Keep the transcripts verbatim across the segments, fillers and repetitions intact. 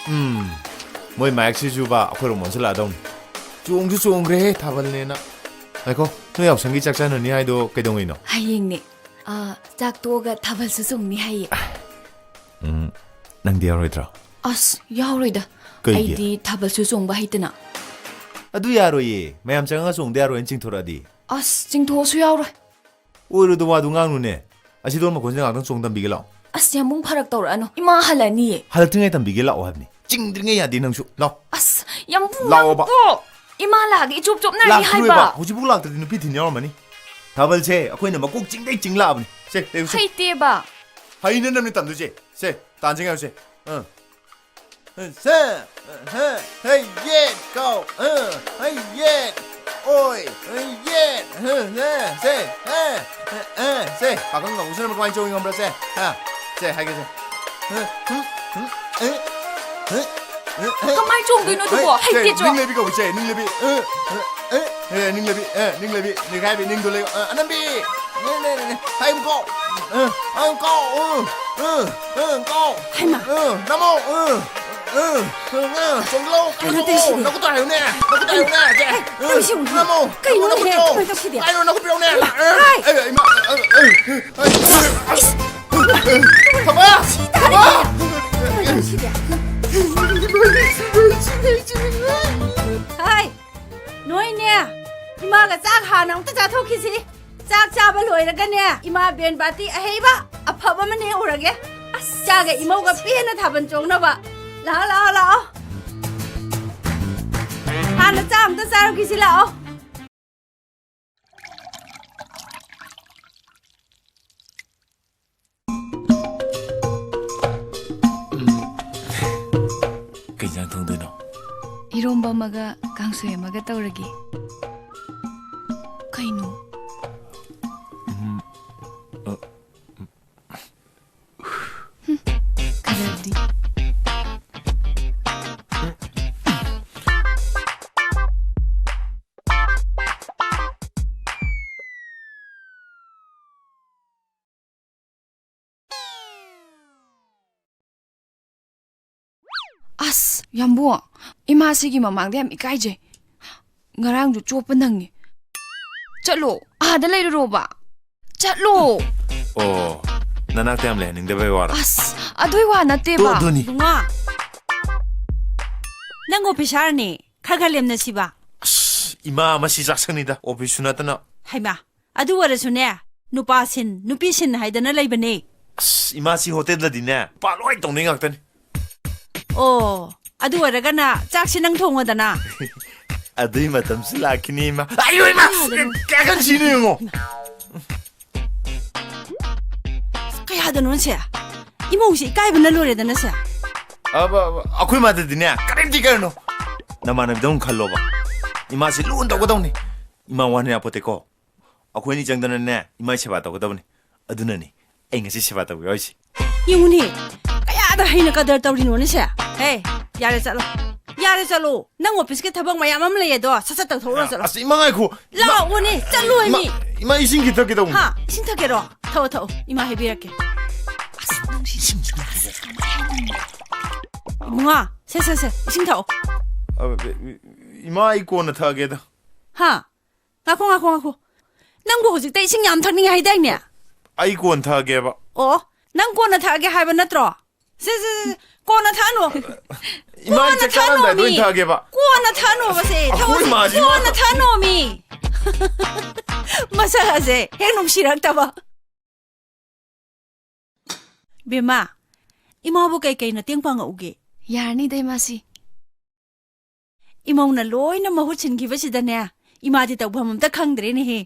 ꯎꯝ, ꯃꯣꯏ ꯃꯥꯏꯛꯁꯤꯁꯨꯕ ꯑꯩꯈꯣꯏꯔꯣꯝ ꯑꯣꯟꯁꯤꯜꯂꯛꯑꯗꯧꯅꯤ꯫ ꯆꯣꯡꯁꯨ ꯆꯣꯡꯈ꯭ꯔꯦꯍꯦ ꯊꯥꯕꯜꯅꯦꯅ꯫ ꯉꯥꯏꯈꯣ, ꯅꯣꯏ ꯌꯥꯎꯁꯪꯒꯤ ꯆꯥꯛ ꯆꯥꯅꯅꯤ ꯍꯥꯏꯗꯣ ꯀꯩꯗꯧꯉꯩꯅꯣ? ꯍꯌꯦꯡꯅꯦ꯫ ꯑ, ꯆꯥꯛ ꯇꯣꯛꯑꯒ ꯊꯥꯕꯜꯁꯨ ꯆꯣꯡꯅꯤ ꯍꯥꯏꯌꯦ꯫ ꯎꯝ, ꯅꯪꯗꯤ ꯌꯥꯎꯔꯣꯏꯗ꯭ꯔꯣ? ꯑꯁ, ꯌꯥꯎꯔꯣꯏꯗ꯫ ꯀꯩꯒꯤ? ꯑꯩꯗꯤ ꯊꯥꯕꯜꯁꯨ ꯆꯣꯡꯕ ꯍꯩꯇꯅ꯫ ꯑꯗꯨ ꯌꯥꯔꯣꯏꯌꯦ, ꯃꯌꯥꯝ ꯆꯪꯉꯒ ꯆꯣꯡꯗ ꯌꯥꯔꯣꯏꯅ ꯆꯤꯡꯊꯣꯔꯛꯑꯗꯤ꯫ ꯑꯁ, ꯆꯤꯡꯊꯣꯛꯑꯁꯨ ꯌꯥꯎꯔꯣꯏ꯫ ꯑꯣꯏꯔꯣꯏꯗ ꯋꯥꯗꯨ ꯉꯥꯡꯅꯨꯅꯦ꯫ ꯑꯁꯤꯗꯣꯟ ꯃꯈꯣꯟꯁꯦ ꯉꯥꯛꯇꯪ ꯆꯣꯡ ꯇꯝꯕꯤꯒꯦ ꯂꯥꯛꯑꯣ꯫ ꯑꯁ, ꯌꯥꯝꯕꯨꯡ ꯐꯔꯛ ꯇꯧꯔꯛꯑꯅꯨ꯫ ꯏꯃꯥ ꯍꯜꯂꯅꯤꯌꯦ꯫ ꯍꯜꯂꯛꯇ꯭ꯔꯤꯉꯩ ꯇꯝꯕꯤꯒꯦ ꯂꯥꯛꯑꯣ ꯍꯥꯏꯕꯅꯤ꯫ ꯆꯤꯡꯗ꯭ꯔꯤꯉꯩ ꯌꯥꯗꯦ ꯅꯪꯁꯨ꯫ ꯂꯥꯛꯑꯣ꯫ ꯑꯁ, ꯌꯥꯝꯕꯨꯡ ꯂꯥꯛꯑꯣꯕ꯫ ꯅꯪꯕꯨ! ꯏꯃꯥ ꯂꯥꯛꯑꯒ ꯏꯆꯣꯞ ꯆꯣꯞꯅꯔꯅꯤ ꯂꯥꯛꯈꯤꯔꯣꯏꯕ꯫ ꯍꯥꯏꯕ꯫ ꯍꯧꯖꯤꯛꯐꯥꯎ ꯂꯥꯛꯇ꯭ꯔꯗꯤ ꯅꯨꯄꯤ ꯊꯤꯟ ꯌꯥꯎꯔꯝꯃꯅꯤ꯫ ꯊꯥꯕꯜꯁꯦ ꯑꯩꯈꯣꯏꯅ ꯃꯀꯣꯛ ꯆꯤꯡꯗꯩ ꯆꯤꯡ ꯂꯥꯛꯑꯕꯅꯤ꯫ ꯁꯦ, ꯂꯩꯌꯨꯁꯦ꯫ ꯍꯩꯇꯦꯕ꯫ ꯍꯩꯅꯅꯕꯅꯤ ꯇꯝꯗꯣꯏꯁꯦ꯫ ꯁꯦ, ꯇꯥꯟꯁꯦ ꯉꯥꯏꯌꯨꯁꯦ꯫ ꯑꯥ꯫ ꯁꯦ, ꯍꯦ, ꯍꯦ, ꯌꯦꯠ, ꯀꯥꯎ, ꯑ, ꯍꯦ, ꯌꯦꯠ, ꯑꯣꯏ, ꯍꯦ, ꯌꯦꯠ, ꯍꯦ, ꯍꯦ, ꯁꯦ, ꯍꯦ, ꯍꯦ, ꯍꯦ, ꯁꯦ, ꯄꯥꯈꯪ ꯀꯥꯡꯕꯨꯁꯤꯅ ꯀꯃꯥꯏꯅ ꯆꯣꯡꯉꯤ ꯈꯪꯕ꯭ꯔꯥ? ꯁꯦ, ꯍꯥ, ꯁꯦ, ꯍꯥꯏꯒꯦ, ꯁꯦ꯫ ꯍꯦ, ꯍꯨꯝ, ꯍꯨꯝ, ꯑꯦ, ꯍꯦ, ꯍꯦ, ꯍꯦ, ꯀꯃꯥꯏꯅ ꯆꯣꯡꯗꯣꯏꯅꯣ ꯑꯗꯨꯕꯣ? ꯁꯦ, ꯍꯩꯇꯦ ꯆꯣ꯫ ꯅꯤꯡ ꯂꯩꯕꯤ ꯀꯧꯏ, ꯁꯦ, ꯅꯤꯡ ꯂꯩꯕꯤ, ꯑ, ꯑ, ꯑꯦ, ꯑꯦ, ꯅꯤꯡ ꯂꯩꯕꯤ, ꯑꯦ, ꯅꯤꯡ ꯂꯩꯕꯤ, ꯅꯤꯡꯈꯥꯏꯕꯤ, ꯅꯤꯡꯗꯣ ꯂꯩꯌꯨ, ꯑ, ꯑꯅꯝꯕꯤ, ꯅꯦ, ꯅꯦ, ꯅꯦ, ꯅꯦ, ꯍꯥꯏꯕꯀꯣ, ꯑ, ꯑ, ꯀꯥꯎ, ꯑ, ꯑ, ꯑ, ꯀꯥꯎ, ꯍꯩꯃꯥ꯫ ꯑ, ꯅꯝꯃꯣ, ꯑ, ꯑ, ꯑ, ꯑ, ꯆꯣꯡꯂꯣ, ꯀꯩꯅꯣ ꯆꯣꯡꯂꯣ, ꯇꯧꯔꯤꯁꯤꯕꯣ? ꯅꯈꯨꯠꯇ ꯍꯥꯏꯌꯨꯅꯦ, ꯅꯈꯨꯠꯇ ꯍꯥꯏꯌꯨꯅꯦ, ꯁꯦ, ꯑ, ꯍꯩ, ꯇꯧꯔꯤꯁꯤꯕꯣ? ꯅꯝꯃꯣ, ꯀꯩꯅꯣꯅꯦꯍꯦ? ꯅꯝꯃꯣ, ꯅꯈꯨꯠ ꯄꯤꯔꯛꯑꯣ꯫ ꯀꯩꯅꯣ ꯇꯧꯁꯤꯗꯤ? ꯀꯥꯏꯅꯣ, ꯅꯈꯨꯠ ꯄꯤꯔꯛꯑꯣꯅꯦ, ꯍꯩ, ꯑ, ꯍꯩ, ꯑꯩ, ꯏꯃꯥ, ꯑ, ꯑ, ꯊꯝꯕ, ꯊꯝꯕ꯫ ꯀꯩꯅꯣ ꯇꯧꯁꯤꯗꯤ? ꯍꯥꯏ, ꯅꯣꯏꯅꯦ, ꯏꯃꯥꯒ ꯆꯥꯛ ꯍꯥꯟꯅ ꯑꯃꯨꯛꯇ ꯆꯥꯊꯣꯛꯈꯤꯁꯤ꯫ ꯆꯥꯛ ꯆꯥꯕ ꯂꯣꯏꯔꯒꯅꯦ, ꯏꯃꯥ ꯕꯦꯟ ꯕꯥꯇꯤ ꯑꯍꯩꯕ ꯑꯐꯕ ꯑꯃ ꯅꯦꯛꯎꯔꯒꯦ꯫ ꯑꯁ, ꯆꯥꯒ ꯏꯃꯧꯒ ꯄꯦꯟꯅ ꯊꯥꯕꯜ ꯆꯣꯡꯅꯕ꯫ ꯂꯥꯛꯑꯣ, ꯂꯥꯛꯑꯣ, ꯂꯥꯛꯑꯣ꯫ ꯍꯥꯟꯅ ꯆꯥꯛ ꯑꯃꯨꯛꯇ ꯆꯥꯔꯨꯈꯤꯁꯤ ꯂꯥꯛꯑꯣ꯫ ꯀꯩ ꯏꯟꯖꯥꯡ ꯊꯣꯡꯗꯣꯏꯅꯣ? ꯏꯔꯣꯝꯕ ꯑꯃꯒ ꯀꯥꯡꯁꯣꯏ ꯑꯃꯒ ꯇꯧꯔꯒꯦ꯫ ꯀꯩꯅꯣ? ꯎꯝ, ꯑ, ꯎꯝ꯫ ꯀꯂꯔꯗꯤ꯫ ꯑꯁ, ꯌꯥꯝꯕꯨꯡ, ꯏꯃꯥꯁꯤꯒꯤ ꯃꯃꯥꯡꯗ ꯌꯥꯝ ꯏꯀꯥꯏꯖꯩ꯫ ꯉꯔꯥꯡꯁꯨ ꯆꯣꯞꯄ ꯅꯪꯉꯦ꯫ ꯆꯠꯂꯣ, ꯑꯥꯗ ꯂꯩꯔꯨꯔꯣꯕ꯫ ꯆꯠꯂꯣ꯫ ꯑꯣ, ꯅꯅꯥꯛꯇ ꯌꯥꯝ ꯂꯩꯍꯟꯅꯤꯡꯗꯕꯩ ꯋꯥꯔꯣ? ꯑꯁ, ꯑꯗꯨꯏ ꯋꯥ ꯅꯠꯇꯦꯕ꯫ ꯇꯣ, ꯑꯗꯨꯅꯤ꯫ ꯏꯕꯨꯡꯉꯣ, ꯅꯪ ꯑꯣꯐꯤꯁꯥꯔꯅꯤ, ꯈꯔ ꯈꯔ ꯂꯦꯝꯅꯁꯤꯕ꯫ ꯑꯁ, ꯏꯃꯥ, ꯃꯁꯤ ꯆꯥꯛꯁꯪꯅꯤꯗ, ꯑꯣꯐꯤꯁꯁꯨ ꯅꯠꯇꯅ꯫ ꯍꯩꯃꯥ, ꯑꯗꯨ ꯑꯣꯏꯔꯁꯨꯅꯦ, ꯅꯨꯄꯥ ꯁꯤꯟ, ꯅꯨꯄꯤ ꯁꯤꯟ ꯍꯥꯏꯗꯅ ꯂꯩꯕꯅꯦ꯫ ꯑꯁ, ꯏꯃꯥꯁꯤ ꯍꯣꯇꯦꯜꯗꯗꯤꯅꯦ, ꯅꯨꯄꯥ ꯂꯣꯏ ꯇꯧꯅꯩ ꯉꯥꯛꯇꯅꯤ꯫ ꯑꯣ, ꯑꯗꯨ ꯑꯣꯏꯔꯒꯅ ꯆꯥꯛꯁꯤ ꯅꯪ ꯊꯣꯡꯉꯣꯗꯅ꯫ ꯑꯗꯨꯏ ꯃꯇꯝꯁꯨ ꯂꯥꯛꯈꯤꯅꯤ, ꯏꯃꯥ꯫ ꯑꯌꯣ, ꯏꯃꯥ! ꯀꯌꯥꯗꯅꯣ? ꯀꯌꯥ ꯀꯟ ꯁꯤꯅꯣ ꯌꯦꯡꯉꯣ꯫ ꯀꯌꯥꯗꯅꯣ ꯁꯦ? ꯏꯃꯧꯁꯤ ꯏꯀꯥꯏꯕꯅ ꯂꯣꯏꯔꯦꯗꯅ ꯁꯦ꯫ ꯑꯕ, ꯑꯕ, ꯑꯩꯈꯣꯏ ꯃꯥꯗꯗꯤꯅꯦ, ꯀꯔꯤꯝꯇ ꯏꯀꯥꯏꯔꯨꯅꯨ꯫ ꯅꯃꯥꯟꯅꯕꯤꯗꯧ ꯈꯜꯂꯣꯕ꯫ ꯏꯃꯥꯁꯤ ꯂꯨꯅ ꯇꯧꯒꯗꯧꯅꯤ꯫ ꯏꯃꯥ ꯋꯥꯅ ꯌꯥꯄꯣꯠꯇꯦꯀꯣ꯫ ꯑꯩꯈꯣꯏ ꯑꯅꯤ ꯆꯪꯗꯅꯅꯦ, ꯏꯃꯥꯏ ꯁꯦꯕꯥ ꯇꯧꯒꯗꯕꯅꯤ꯫ ꯑꯗꯨꯅꯅꯤ ꯑꯩ ꯉꯁꯤ ꯁꯦꯕꯥ ꯇꯧꯕ ꯌꯥꯎꯔꯤꯁꯦ꯫ ꯌꯦꯡꯉꯨꯅꯦ, ꯀꯌꯥꯗ ꯍꯩꯅ ꯀꯗꯔ ꯇꯧꯔꯤꯅꯣꯅꯦ ꯁꯦ꯫ ꯍꯦ, ꯌꯥꯔꯦ ꯆꯠꯂꯣ꯫ ꯌꯥꯔꯦ ꯆꯠꯂꯣ꯫ ꯅꯪ ꯑꯣꯐꯤꯁꯀꯤ ꯊꯕꯛ ꯃꯌꯥꯝ ꯑꯃ ꯂꯩꯌꯦ ꯑꯗꯣ, ꯁꯠ ꯁꯠ ꯇꯧꯊꯣꯛꯎꯔꯣ ꯆꯠꯂꯣ꯫ ꯑꯁ, ꯏꯃꯥ ꯉꯥꯏꯈꯣ꯫ ꯏꯃꯥ, ꯂꯥꯛꯑꯣꯅꯦ, ꯆꯠꯂꯣ ꯏꯃꯥ, ꯃꯤ꯫ ꯏꯃꯥ, ꯏꯁꯤꯡ ꯈꯤꯇ ꯊꯛꯀꯦ ꯇꯧꯕꯅꯤ꯫ ꯍꯥ, ꯏꯁꯤꯡ ꯊꯛꯀꯦꯔꯣ? ꯊꯛꯑꯣ, ꯊꯛꯑꯣ꯫ ꯏꯃꯥ ꯍꯥꯏꯕꯤꯔꯛꯀꯦ꯫ ꯑꯁ, ꯅꯪ ꯁꯤ ꯏꯁꯤꯡ ꯈꯤꯇ ꯊꯛꯀꯦ꯫ ꯏꯕꯨꯡꯉꯣ, ꯁꯦ, ꯁꯦ, ꯁꯦ, ꯏꯁꯤꯡ ꯊꯛꯑꯣ꯫ ꯑ, ꯏꯃꯥ, ꯑꯩ ꯀꯣꯟꯅ ꯊꯛꯑꯒꯦꯗ꯫ ꯍꯥ? ꯉꯥꯈꯣ, ꯉꯥꯈꯣ, ꯉꯥꯈꯣ꯫ ꯅꯪꯕꯨ ꯍꯧꯖꯤꯛꯇ ꯏꯁꯤꯡ ꯌꯥꯝ ꯊꯛꯅꯤꯡꯉꯦ ꯍꯥꯏꯗꯥꯏꯅꯦ? ꯑꯩ ꯀꯣꯟ ꯊꯛꯑꯒꯦꯕ꯫ ꯑꯣ, ꯅꯪ ꯀꯣꯟꯅ ꯊꯛꯑꯒꯦ ꯍꯥꯏꯕ ꯅꯠꯇ꯭ꯔꯣ? ꯁꯦ, ꯁꯦ, ꯁꯦ, ꯀꯣꯟꯅ ꯊꯛꯑꯅꯨ꯫ ꯏꯃꯥ, ꯑꯩ ꯀꯣꯟꯅ ꯆꯥꯛ ꯆꯥꯔꯝꯗꯥꯏꯗ ꯊꯛꯑꯅꯣꯃꯤ꯫ ꯑꯣꯏꯅ ꯊꯛꯑꯒꯦꯕ꯫ ꯀꯣꯟꯅ ꯊꯛꯑꯅꯣꯕꯁꯦ꯫ ꯑꯩꯈꯣꯏ ꯊꯕꯛꯁꯦ ꯃꯥꯁꯤ ꯀꯣꯟꯅ ꯊꯛꯑꯅꯣꯃꯤ꯫ ꯃꯁꯛ ꯑꯁꯦ ꯍꯦꯛ ꯅꯨꯡꯁꯤꯔꯛꯇꯕ꯫ ꯕꯦꯝꯃ, ꯏꯃꯥꯕꯨ ꯀꯩ ꯀꯩ ꯃꯇꯦꯡ ꯄꯥꯡꯉꯛꯎꯒꯦ? ꯌꯥꯔꯅꯤꯗ, ꯏꯃꯥꯁꯤ꯫ ꯏꯃꯧꯅ ꯂꯣꯏꯅ ꯃꯍꯨꯠ ꯁꯤꯟꯈꯤꯕꯁꯤꯗꯅꯦ, ꯏꯃꯥꯗꯤ ꯇꯧꯐꯝ ꯑꯝꯇ ꯈꯪꯗ꯭ꯔꯦꯅꯦꯍꯦ꯫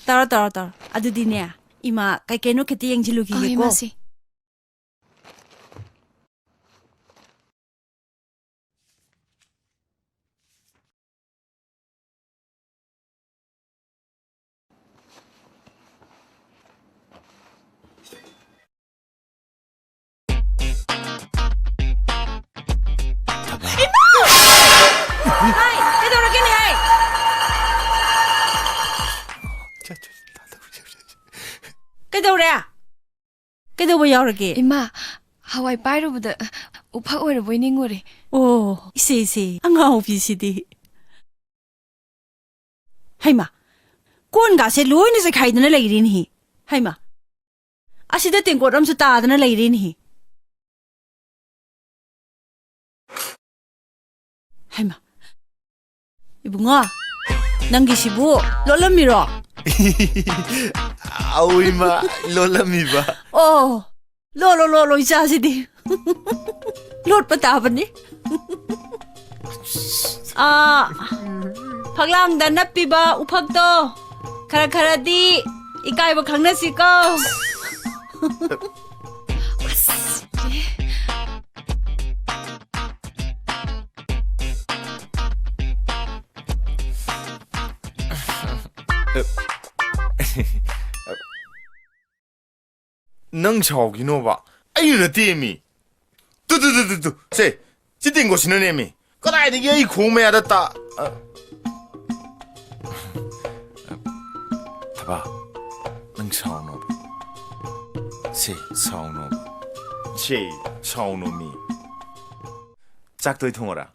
ꯇꯧꯔꯣ, ꯇꯧꯔꯣ, ꯇꯧꯔꯣ꯫ ꯑꯗꯨꯗꯤꯅꯦ, ꯏꯃꯥ ꯀꯩ ꯀꯩꯅꯣ ꯈꯤꯇ ꯑ, ꯌꯦꯡꯁꯤꯜꯂꯨꯈꯤꯒꯦꯀꯣ꯫ ꯏꯃꯥꯁꯤ꯫ ꯍꯥꯏ, ꯀꯩꯗꯧꯔꯒꯦꯅꯦ ꯍꯥꯏ? ꯀꯩꯗꯧꯔꯦ? ꯀꯩꯗꯧꯕ ꯌꯥꯎꯔꯒꯦ? ꯏꯃꯥ, ꯍꯋꯥꯏ ꯄꯥꯏꯔꯨꯕꯗ ꯎꯐꯛ ꯑꯣꯏꯔꯕꯣꯏ ꯅꯤꯡꯉꯨꯔꯦ꯫ ꯑꯣ, ꯏꯆꯦ, ꯏꯆꯦ, ꯑꯉꯥꯎꯕꯤꯁꯤꯗꯤ꯫ ꯍꯩꯃꯥ, ꯀꯣꯟꯒꯥꯁꯦ ꯂꯣꯏꯅ ꯆꯩꯈꯥꯏꯗꯅ ꯂꯩꯔꯦꯅꯦꯍꯦ꯫ ꯍꯩꯃꯥ, ꯑꯁꯤꯗ ꯇꯦꯡꯀꯣꯠ ꯑꯃꯁꯨ ꯇꯥꯗꯅ ꯂꯩꯔꯦꯅꯦꯍꯦ꯫ ꯍꯩꯃꯥ, ꯏꯕꯨꯡꯉꯣ, ꯅꯪꯒꯤꯁꯤꯕꯨ ꯂꯣꯜꯂꯝꯃꯤꯔꯣ? ꯑꯧ, ꯏꯃꯥ, ꯂꯣꯜꯂꯝꯃꯤꯕ꯫ ꯑꯣ, ꯂꯣꯜꯂꯣ, ꯂꯣꯜꯂꯣ, ꯏꯆꯥꯁꯤꯗꯤ꯫ ꯂꯣꯠꯄ ꯇꯥꯕꯅꯤ꯫ ꯑꯥ, ꯐꯛꯂꯥꯡꯗ ꯅꯞꯄꯤꯕ ꯎꯐꯛꯇꯣ ꯈꯔ ꯈꯔꯗꯤ ꯏꯀꯥꯏꯕ ꯈꯪꯅꯁꯤꯀꯣ꯫ ꯑꯁ, ꯅꯪ ꯁꯥꯎꯈꯤꯅꯣꯕ, ꯑꯩꯅ ꯅꯠꯇꯦꯃꯤ꯫ ꯇꯨ, ꯇꯨ, ꯇꯨ, ꯇꯨ, ꯇꯨ, ꯁꯦ, ꯁꯤ ꯇꯦꯡꯀꯣꯠꯁꯤꯅꯅꯦꯃꯤ꯫ ꯀꯗꯥꯏꯗꯒꯤ ꯑꯩ ꯈꯣꯡ ꯃꯌꯥꯗ ꯇꯥ-, ꯑ, ꯊꯕꯥ, ꯅꯪ ꯁꯥꯎꯅꯣꯕ꯫ ꯁꯦ, ꯁꯥꯎꯅꯣꯕ꯫ ꯁꯦ, ꯁꯥꯎꯅꯣꯃꯤ꯫ ꯆꯥꯛꯇꯣ ꯑꯩ ꯊꯣꯡꯉꯣꯔꯥ?